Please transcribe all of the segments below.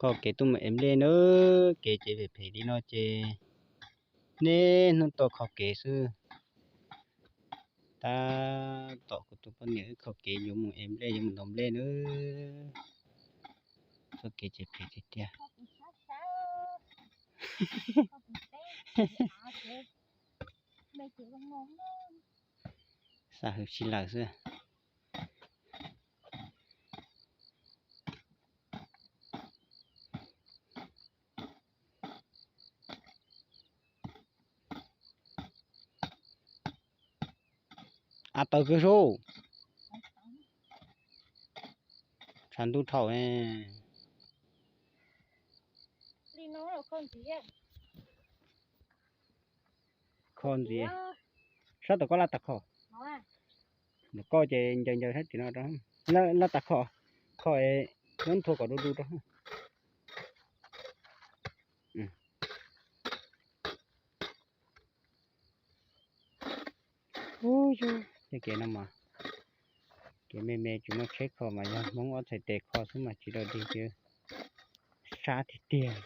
Kho kev tuaj mus ev nplej na, kev ces phem phem li no ces niaj hnub tuaj kho kev xwb. Tab tom kuv tus poj niam wb kho kev yuav mus ev nplej yuav mus ntaus nplej na. Txoj kev ces phem tiag tiag. Xa hws tsis lawm xwb. Av tawv kawg sub. Tshav ntuj dhau. Kho ntxiv. Sab tom koj laj tas kho. Ntawm koj ces ncaws ncaws sab tim no rau. Laj tas kho, kho es nyob nthua kom du du rau. Ub yug, tej kev no mas kev me me tsis muaj tsheb kho mas yog Hmoob ob txhais tes kho xwb mas tsis dog dig ces sab tiag tiag.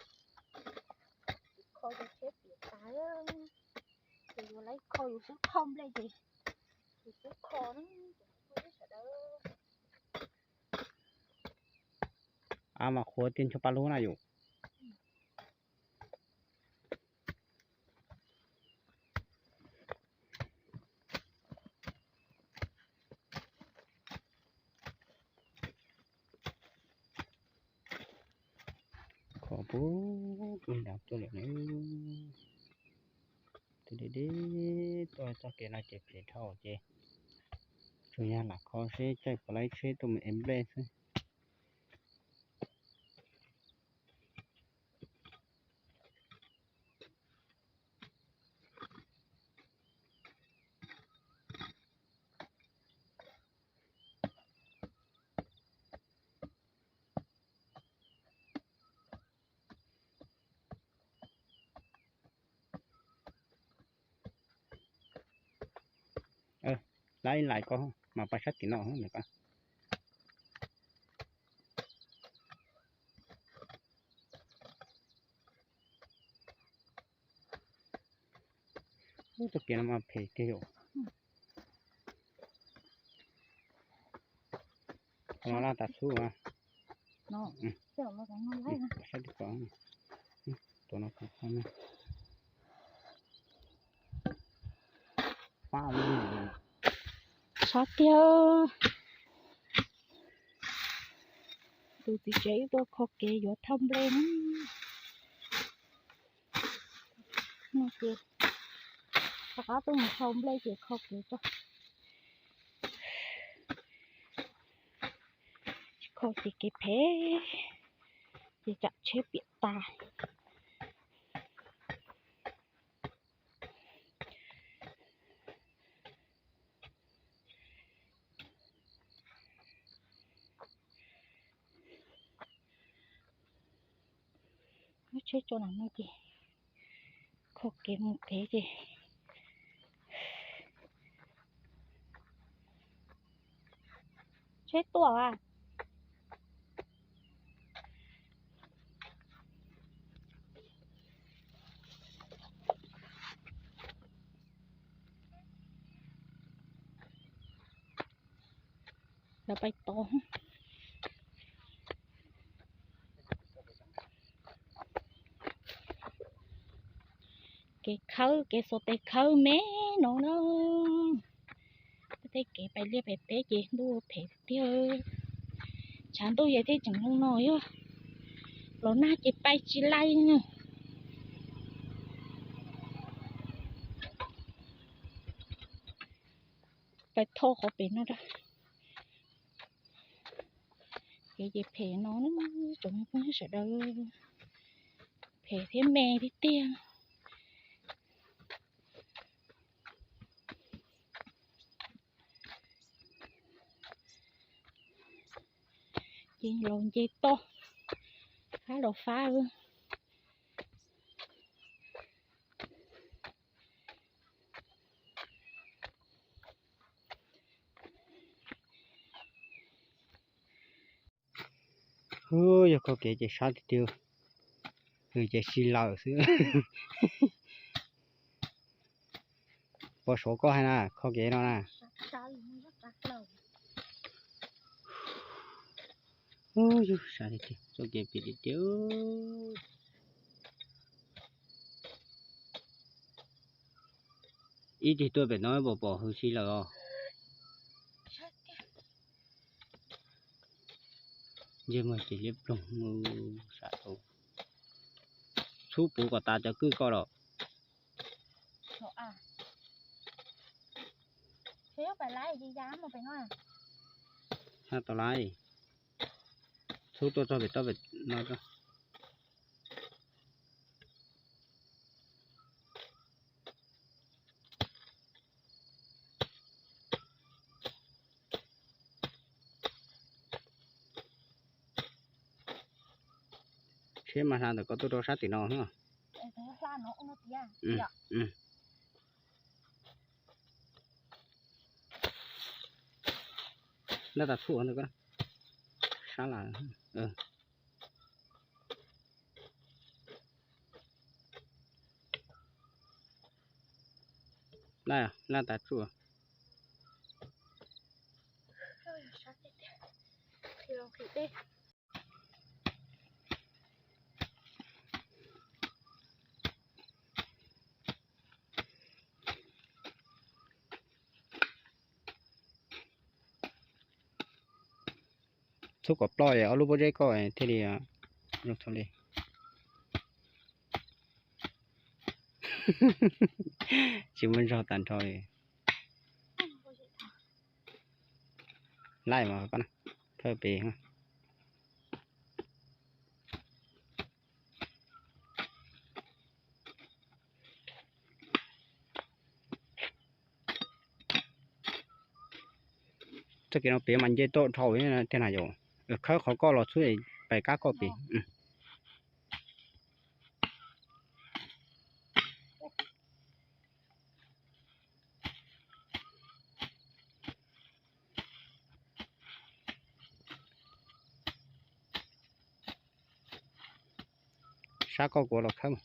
Av mas qhuav tiag ncho pa lub na yus. Kho pub nrad tuaj lawm ne. Tus deb deb tuaj txoj kev no ces phem dhau ces tsuas yog lam kho seb caij puas laib tsheb tuaj mus ev nplej xwb. Lab ib lais ko mas pab sab tim no. Ub, txoj kev no mas phem tiag yom. Tus no laj tas xub. Saib tim ko, tus no kuv kho ne. Sab tiag. Tus txiv tsev wb tuaj kho kev yuav thauj nplej na. No ces rov qab tuaj mus thauj nplej ces kho kev tso. Tsis kho ces kev phem, ces tsam tsheb piam tas. Muab tsheb tso nram no ces kho kev mus kev ces tsheb tuaj as. Lawv pais tod. Kev khawb, kev xuas tes khawb me no na. Tej kev pais liaj pais teb ces ntuj phem tiag. Tshav ntuj ces thiaj tseem zoo no yog los nag ces pais tsis laij na. Pais thoj qhov pem no rau. Kev ces phem no na, tsoom phooj ywg sawv daws, phem thiab me thiab tiag. Ces los nce toj, fab los fab. Yog koj kev ces sab tiag tiag, hws ces si lawm xwb. Pov suav koj hais na, koj kev no na. Sab tiag tiag, txoj kev pim tiag tiag. Ib tig tuaj pem no pom pom hws si lawm os. Ntsej muag ces liab ploog, sam tau. Txhub puv kom tas cov kwj koj los. Tau laiv, txhub tuaj txog pem toj pem no. Tsheb mas hla ntawm koj tuaj rau sab tim no. Nlaj tas txhuj ntawm koj, sab las. Nlaj tas txhuj. Txhub kom ploj ob lub pob zeb koj thiaj li zoo thaum li. Tsis muaj zog tag nrho li. Laij mas, thawj pem. Txoj kev no pem mas nce toj dhau thiab na yom. Khawb qhov koj los txhub pais kab koj pem. Sab koj kuv los khawb.